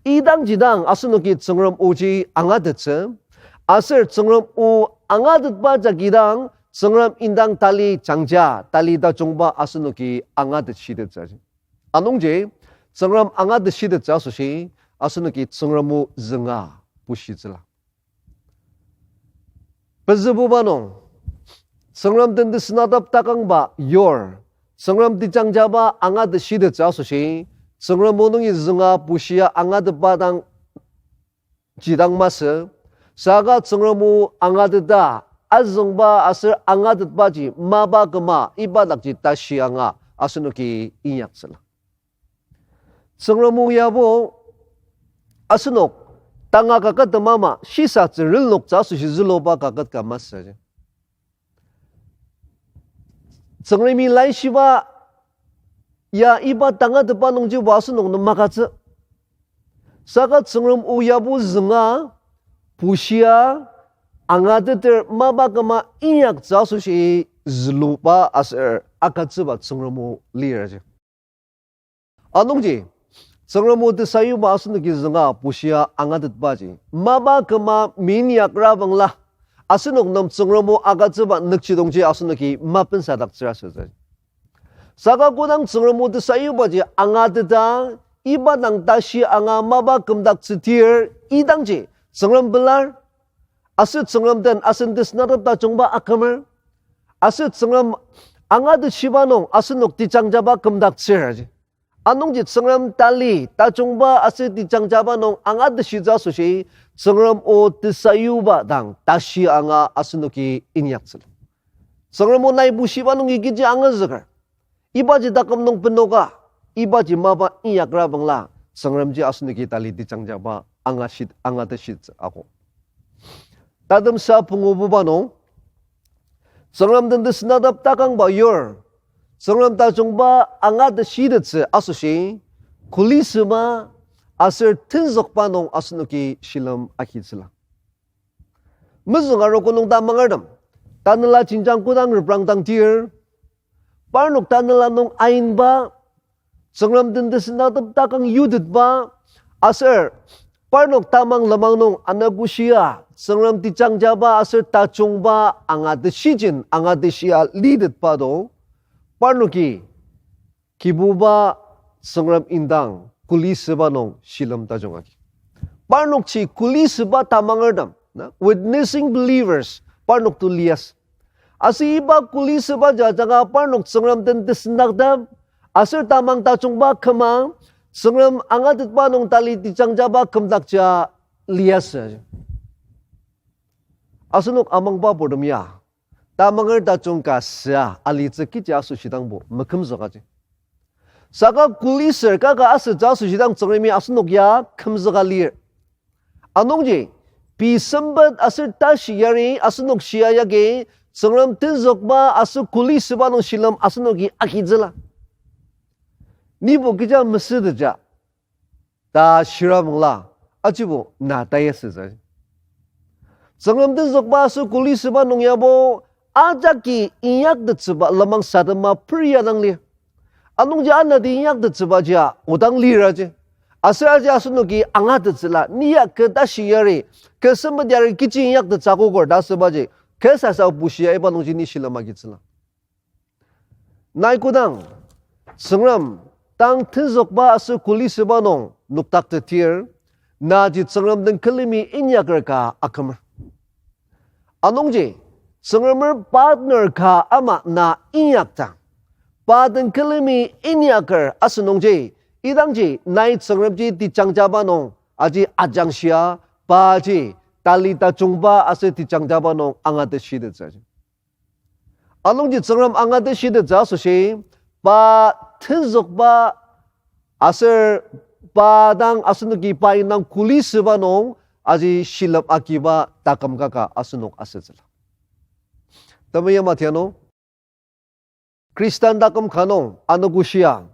idangji dang asenoki Tsüngrem oji angatettsü, aser Tsüngrem o angatetba jagi dang, Tsüngrem indang tali jangja, tali tajungba asenoki angatettshitettsü. Anungji, Tsüngrem angatettshitettsü asoshi, asenoki Tsüngrem o zünga bushitsüla. Pezübuba nung, Tsüngrem den tesünatep takangba yur, Tsüngrem tejangjaba angatettshitettsü asoshi, Tsüngrem o nungi zünga bushia angatetba dang jidang masü, saka Tsüngrem o angateta, azüngba aser angatetbaji mapa küma iba dakji tashi anga asenoki inyaktsüla. Tsüngrem o yabo asenok tanga kaket tema ama shisatsü renloktsü asoshi züluba kaket ka masü. Tsüngremi laishiba ya iba tangatetba nungjibo asenok nem magütsü. Saka Tsüngrem o yabo zünga, bushia, angateter mapa küma inyaktsü asoshi züluba aser agütsüba Tsüngrem o liraji. Anungji, Tsüngrem o tesayuba asenoki zünga bushia angatetbaji mapa küma minyakrabangla, asenok nem Tsüngrem o agütsüba nükjidongji asenoki mapensadaktsür asütsü. Saka kodang Tsüngrem o tesayubaji angateta, iba dang tashi anga mapa kümdaktsütir, idangji Tsüngrem pelar, aser Tsüngrem den asen tesünatep tajungba akümer, aser Tsüngrem angatettshiba nung asenok tejangjaba kümdaktsür. Anungji Tsüngrem tali tajungba aser tejangjaba nung angatetshitsü asoshi, Tsüngrem o tesayuba dang tashi anga asenoki inyaktsüla. Tsüngrem o nai bushiba nungi kechi angazüker, ibaji taküm nung benoka, ibaji mapa inyakrabangla, Tsüngremji asenoki tali tejangjaba angashit, angatetshitsü ako. Tatemsa pungububa nung, Tsüngrem den tesünatep takangba yur, Tsüngrem tajungba angatettshitettsü asoshi, kuli süba aser tenzükba nung asenoki shilem agitsüla. Mezüng arogo nung tamangertem, tanela jenjang kodang reprangdang tir, parnok tanela nung ainba, Tsüngrem den tesünatep takang yutetba, aser parnok tamang lenmang nung anogoshia, Tsüngrem tejangjaba aser tajungba angatetshijin angatetshia litetba do, parnoki Kibuba Tsüngrem indang kuli süba nung shilem tajung agi. Parnokji kuli süba tamangertem, na, witnessing believers, parnok to liasü. Aser iba kuli süba ajanga parnok Tsüngrem den tesündaktep, aser tamang tajungba küma, Tsüngrem angatetba nung tali tejangjaba kümdakja liasü. Asenok amangba purtem ya, tamanger tajung ka süa alitsü kechi asoshidangbo mekümzükaji. Saka kuli ser kaka asütsü asoshidang Tsüngremi asenok ya kümzüka lir. Anungji, pei sempet aser tashi yari asenok shia yagi, Tsüngrem tenzükba aser kuli süba nung shilem asenoki agitsüla. Nibo kecha mesüteja ta shirabangla, ajibo na tayasütsü. Tsüngrem tenzükba aser kuli süba nung yabo ajaki inyaktettsüba lenmang sadema peria dang lir. Anungji anati inyaktettsüba jia odang liraji. Aser aji asenoki angatettsüla, ni ya kü tashi yari, kü sempet yari kechi inyaktettsü akoker ta asübaji, kü sasa bushia iba nungji ni shilem agitsüla. Nai kodang, Tsüngrem, tang tenzükba aser kuli süba nung nokdaktetir, naji Tsüngrem den külemi inyaker ka akümer. Anungji, Tsüngremer partner ka ama na inyakdang, pa den külemi inyaker asünungji, idangji nai Tsüngremji tejangjaba nung aji ajangshia, paji tali tajungba aser tejangjaba nung angatetshitetsü. Anungji Tsüngrem angatetshitetsü asoshi, pa tenzükba aser pa dang asenoki pa indang kuli süba nung aji shilem agiba taküm kaka asenok asütsüla. Temeim atianu, Khristan taküm ka nung anogoshia,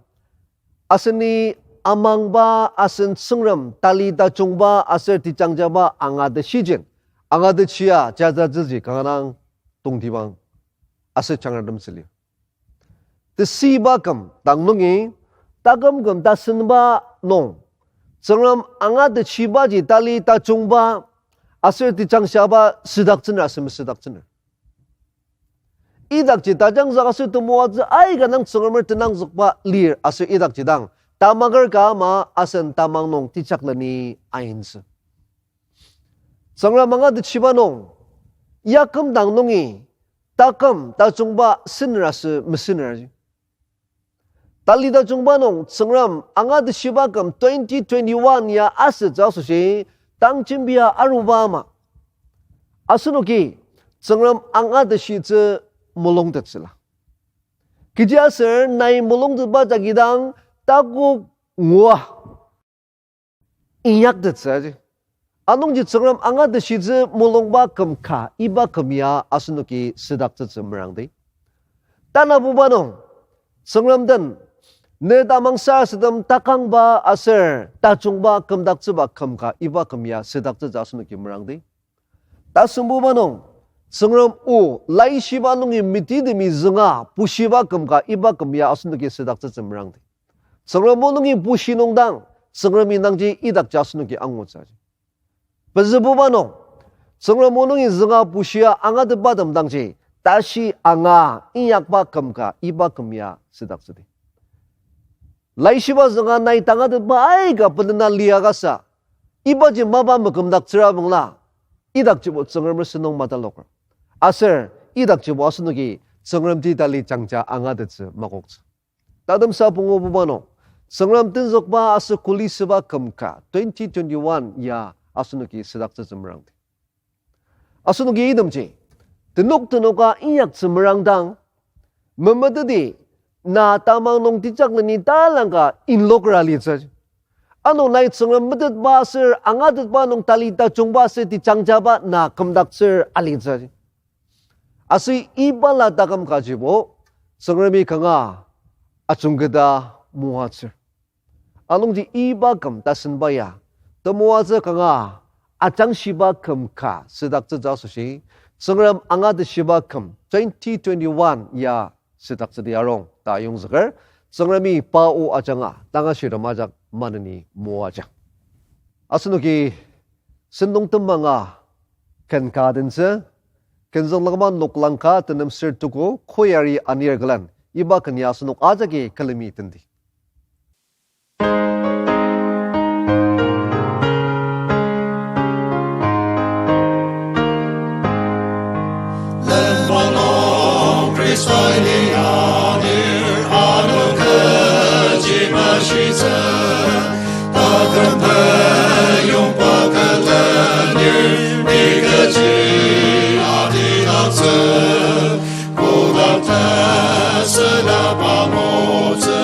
aseni amangba asen Tsüngrem tali tajungba aser tejangjaba angateshijin, angateshia jajatsüji kanga dang tongtibang aser jangratem sülir. Tesüiba küm dang nungi, taküm küm tasenba nung, Tsüngrem angatechibaji tali tajungba aser tejangjaba südaktsüner aser mesüdaktsüner. Idakji tajangzük aser temoatsü aika dang Tsüngremer tenangzükba lir aser idakji dang tamanger ka ama asen tamang nung tejakleni aintsü. Tsüngrem angatechiba nung, yaküm dang nungi, taküm tajungba süner aser mesüner. Tali tajungba nung Tsüngrem angatechiba küm twenty twenty-one ya asütsü asoshi, tang jembia aruba ama, asenoki Tsüngrem angateshitsü mulungtettsüla. Kechiaser nai mulungtetba jagi dang takok ngua inyaktettsü aji. Anungji Tsüngrem angateshitsü mulungba küm ka iba küm ya asenoki südaktsütsü merangdi. Tanabuba nung, Tsüngrem den, ne tamang sarasadem takangba aser tajungba kümdaktsüba küm ka iba küm ya südaktsütsü asenoki merangdi. Tasembuba nung, Tsüngrem o, laishiba nungi metitemi zünga bushiba küm ka iba küm ya asenoki südaktsütsü merangdi. Tsüngrem o nungi bushi nung dang, Tsüngremi nangji idakji asenoki angutsü aji. Pezübuba nung, Tsüngrem o nungi zünga bushia angatetbatem dangji, tashi anga inyakba küm ka iba küm ya südaktsüdi. Laishiba zünga nai tangatetba aika pelena liakasa, ibaji mapa mekümdaktsüra bangla, idakjibo Tsüngremer sentong mataloker. Aser idakjibo asenoki Tsüngrem ti tali jangja angatettsü makoktsü. Tatemsa pungububa nung, Tsüngrem tenzükba aser kulisüba küm ka twenty twenty-one ya asenoki südaktsütsü merangdi. Asenoki itemji, tenok tenoka inyaktsü merangdang, memeteti, na tamang nung tejakleni talangka inloker alitsü. Ano nai Tsüngrem metetba aser angatetba nung tali tajungba aser tejangjaba na kümdaktsür alitsü. Aser iba la taküm kajibo, Tsüngremi kanga ajungketa moatsür. Anungji iba küm tasenba ya, temoatsü kanga ajangshiba küm ka südaktsütsü asoshi, Tsüngrem angatechiba küm twenty twenty-one ya südaktsüdi arung ta ayongzüker, Tsüngremi pa o ajanga tanga shirtem ajak maneni moajang. Asenoki sentong temanga ken ka tentsü, ken zünglangma noklang ka tenem ser tuku choir-i anir külen, iba ken ya asenok ajaki külemi tendi. Lenmang nung Khrista ni anir ano kechi mashitsü, taküm peyongba külenir ni kechi atidaktsü, kodak tesüla pamotsü,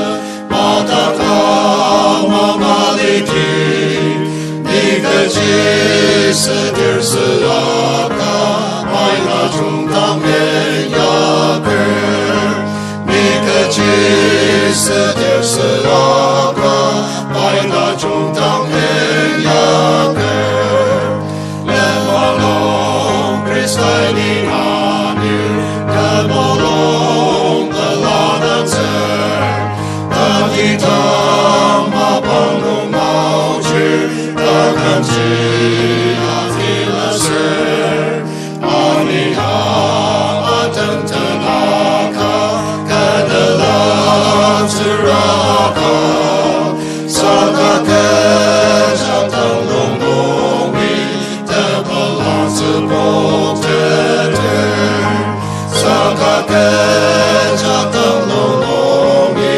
mataka mangaliti, ni kechi südir süaka, pai tajung dang inyaker. Ni kechi südir süaka, pai tajung dang inyaker. Lenmang nung Khrista ni anir, temulung peladatsür, tatitang mapang nung maochir, takümji afilaser. Ani a atentenaka, kenela tsüraka, saka kecha tanglong nungi tepela tsübok teter. Saka kecha tanglong nungi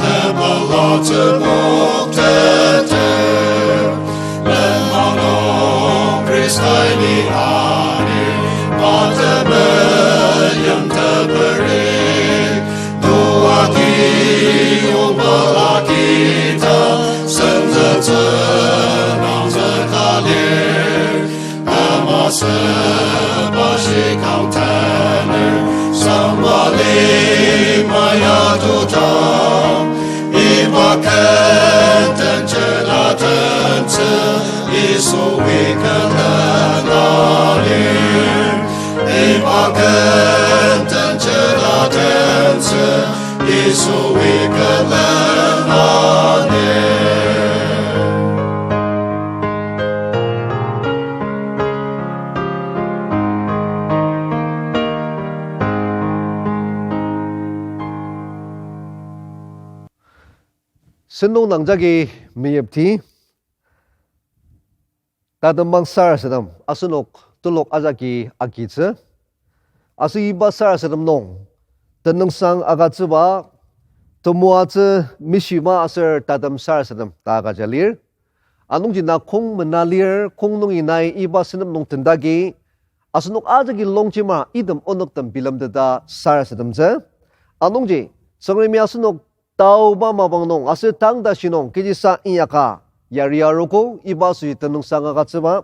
tepela tsübok teter. Lenmang nung Khrista ni anir, matemeim teperi, tuati Ken tentsü la tentsü, Yisui kü lema ne. Sentong nang jagi meyipti. Tatembang sarasadem asenok telok ajaki agitsü. Aser iba sarasadem nung tenüngsang agütsüba, temoatsü mishima aser tatem sarasadem ta agüja lir. Anungji na kong mena lir, kong nungi nai iba sentep nung tendagi, asenok ajaki longjima item onoktem bilemteta sarasademtsü. Anungji, Tsüngremi asenok taoba mapang nung aser tang tashi nung kechisa inyaka yari arogo iba asoshi tenüngsang agütsüba.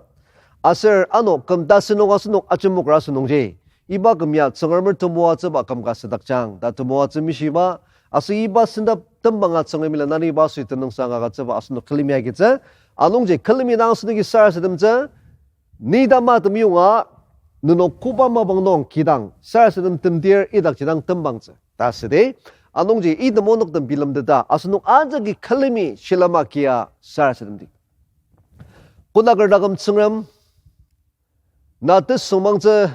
Aser ano küm tasen nung asenok ajemokra asünungji, iba küm ya Tsüngremer temoatsüba küm ka südakjang ta temoatsü mishiba. Aser iba sentep tembanga Tsüngremi la naniba asoshi tenüngsang agütsüba asenok külemi agitsü. Anungji külemi dang asenoki sarasademtsü. Ni tamatem yonga, nenok koba mapang nung kidang sarasadem temtir idakji dang tembangtsü ta südi. Anungji item onoktem bilemteta asenok ajaki külemi shilem agia sarasademdi. Kodaker taküm Tsüngrem, na tesüngmangtsü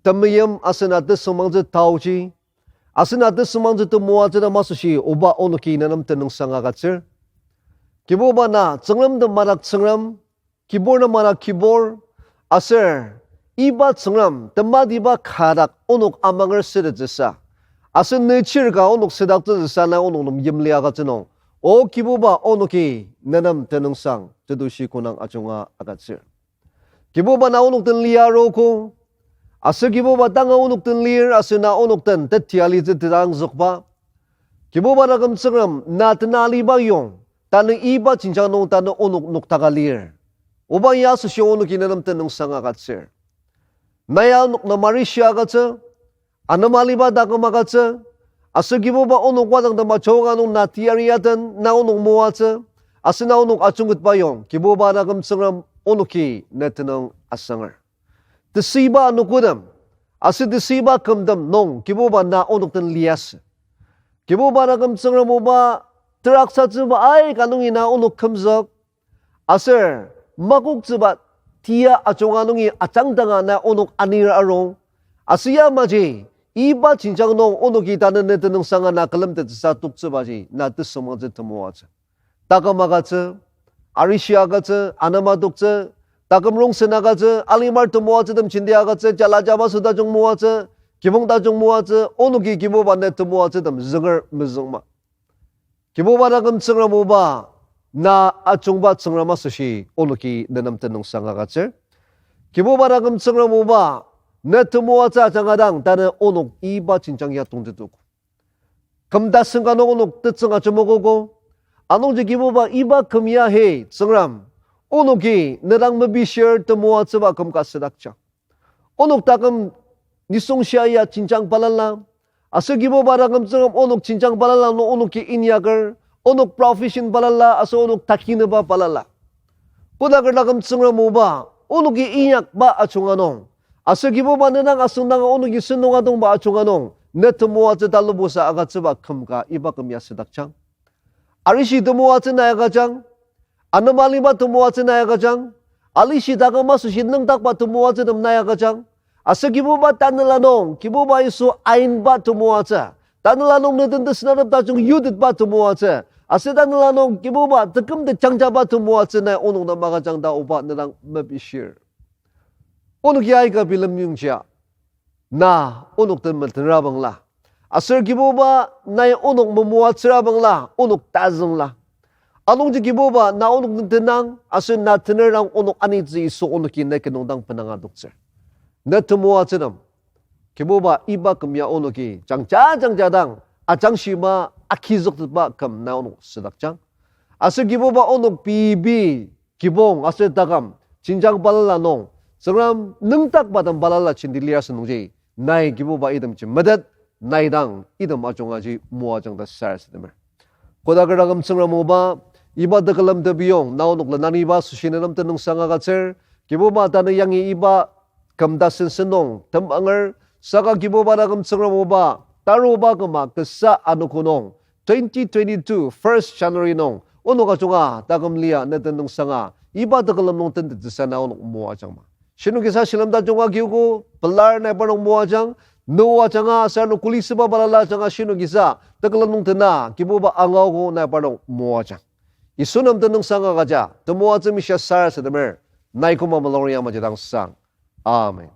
temeim aser na tesüngmangtsü taoji, aser na tesüngmangtsü temoatsü ta masüshi oba onoki nenem tenüngsang agütsür. Kibuba na Tsüngrem tem madak Tsüngrem, kibur tem madak kibur, aser iba Tsüngrem tematiba kadak onok amanger sütettsüsa, aser ne chir ka onok südaktsütsüsa na onok nem yimli agütsü nung, O Kibuba onoki nenem tenüngsang tetushi konang ajunga agütsür. Kibuba na onok den lia arogo, aser Kibuba tanga onok den lir aser na onok den tetia alitsü tetang zükba. Kibuba taküm Tsüngrem na tena aliba yong, tanü iba jenjang nung tanü onok noktaka lir. Oba ya asoshi onoki nenem tenüngsang agütsür. Na ya onok nem arishi agütsü, anema aliba taküm agütsü, aser Kibuba onok wadangtem ajunga nung na teyari aten na onok moatsü, aser na onok ajungketba yong Kibuba taküm Tsüngrem onoki ne tenüng asanger. Tesüiba anogotem, aser tesüiba kümtem nung Kibuba na onok den liasü. Kibuba taküm Tsüngrem oba, teraksatsüba aika nungi na onok kümzük, aser makoktsüba tia ajunga nungi ajangdanga na onok anir arung. Aser yamaji, iba jenjang nung onoki tanü ne tenüngsanga na külemtettsüsa toktsübaji na tesüngmangtsü temoatsü. Taküm agütsü, arishi agütsü, anema toktsü, taküm rongsen agütsü, alimar temoatsütem jenti agütsü, jala jabaso tajung moatsü, kibong tajung moatsü, onoki Kibuba ne temoatsütem zünger mezüngma. Kibuba taküm Tsüngrem oba, na ajungba Tsüngrem asoshi onoki nenem tenüngsang agütsür. Kibuba taküm Tsüngrem oba, ne temoatsü ajanga dang tanü onok iba jenjang ya tongtetogo. Küm tasen ka nung onok tetsüng ajemokogo. Anungji Kibuba iba küm ya he Tsüngrem, onoki ne dang mepishir temoatsüba küm ka südakjang. Onok taküm nisung shia ya jenjang balala, aser Kibuba taküm Tsüngrem onok jenjang balala nung onoki inyaker, onok profession balala aser onok takineba balala. Kodaker taküm Tsüngrem oba, onoki inyakba ajunga nung, aser Kibuba ne dang asüngdanga onoki sentong adongba ajunga nung ne temoatsü talubusa agütsüba küm ka iba küm ya südakjang. Arishi temoatsü nai agüjang, anema aliba temoatsü nai agüjang, alishi taküm asoshi nüngdakba temoatsütem nai agüjang, aser Kibuba tanela nung Kibuba Yisu ainba temoatsü, tanela nung ne den tesünatep tajung yutetba temoatsü, aser tanela nung Kibuba tekümtet jangjaba temoatsü nai onok nem agüjang ta oba ne dang mepishir. Onoki aika bilem yongjia, na onok den metenra bangla, aser Kibuba nai onok memoatsüra bangla onok tazüngla. Anungji Kibuba na onok den tenang aser na tener dang onok anitsü Yisu onoki ne kinungdang penang adoktsür. Ne temoatsütem, Kibuba iba küm ya onoki jangja jangja dang ajangshima akizüktetba küm na onok südakjang. Aser Kibuba onok pei pei kibong aser taküm jenjang balala nung, Tsüngrem nüngdakbatem balala jenti lir asünungji, nai Kibuba itemji metet, nai dang item ajungaji moajang ta sarasademer. Kodaker taküm Tsüngrem oba, iba tekülem tebiyong na onok lenaniba asoshi ne nem tenüngsang agütsür. Kibuba tanü yangi iba küm tasen sen nung temanger, saka Kibuba taküm Tsüngrem oba, taruba küma kasa anogo nung, twenty twenty-two first January nung onok ajunga taküm lia ne tenüngsanga, iba tekülem nung tentettsüsa na onok moajangma. Shinoki sa shilem tajunga kiogo, pelar nai parnok moajang, nü ajanga, aser ano kuli süba balala ajanga shinoki sa tekülem nung tena Kibuba angaogo nai parnok moajang. Yisu nem tenüngsanga kaja, temoatsü mishia sarasademer, nai koma mulung yamaji dangsang. Amen.